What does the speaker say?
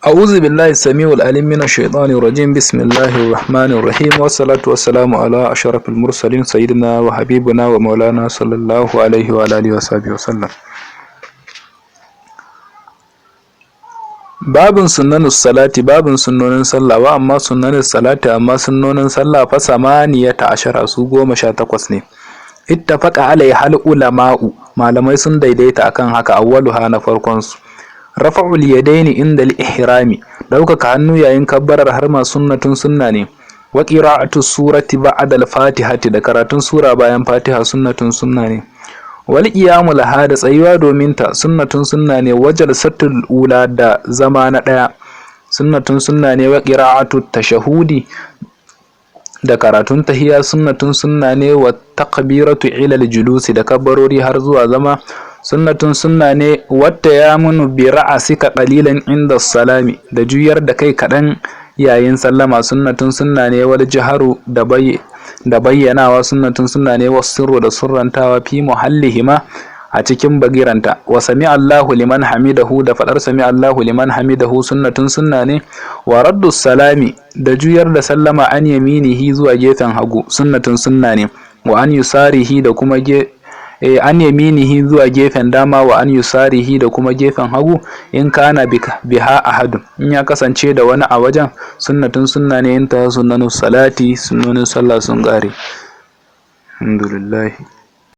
أعوذ بالله السميع العليم من الشيطان الرجيم. بسم الله الرحمن الرحيم، والصلاة والسلام على أشرف المرسلين، سيدنا وحبيبنا ومولانا صلى الله عليه وعلى آله وصحبه وسلم. Babin sunnanus salati, babin sunnonin sallah. Wa amma sunnanus salati, amma sunnonin sallah fa 18, su 18 ne. Ittafaqa alaiha al ulama'u, malamai sun daidaita akan haka. Awwaluha, na farkon su, rafa'ul yadaini inda al-ihrami, ɗaukaka hannu yayin kabbarar harma, sunnatun, sunna ne. Wa qira'atu surati ba'da al-fatihati, da karatun sura bayan fatiha, sunnatun, sunna ne. Wal qiyamu laha, da tsayuwa domin ta, sunnatun, sunna ne. Wa jalsatul ula, da zama na ɗaya, sunnatun, sunna ne. Wa qira'atu tashahudi, da karatun tahiya, sunnatun, sunna ne. Wa takbiratu ila al-julusi, da kabbarori har zuwa zama, sunnatun, sunna ne. Wata ya munu bi ra'asika qalilan inda salami, da juyar da kai kaɗan yayin sallama, sunnatun, sunna ne. Wal jaharu, da bayyanawa, sunnatun, sunna ne. Was sirru, da surrantawa, fi muhallihima, a cikin bagiranta. Wa sami Allahu liman hamidahu, da fadar sami Allahu liman hamidahu, sunnatun, sunna ne. Wa raddu salami, da juyar da sallama, an yaminihi, zuwa gefen hagu, sunnatun, sunna ne. Wa an yusarihi, da kuma ge an yaminihi, zuwa gefen dama, wa an yusarihi, da kuma gefen hagu, in kana biha ahadun, in ya kasance da wani a wajen, sunnatun, sunna ne. In ta sunnanu salati, sunnonin sallah sun kare. Alhamdulillah.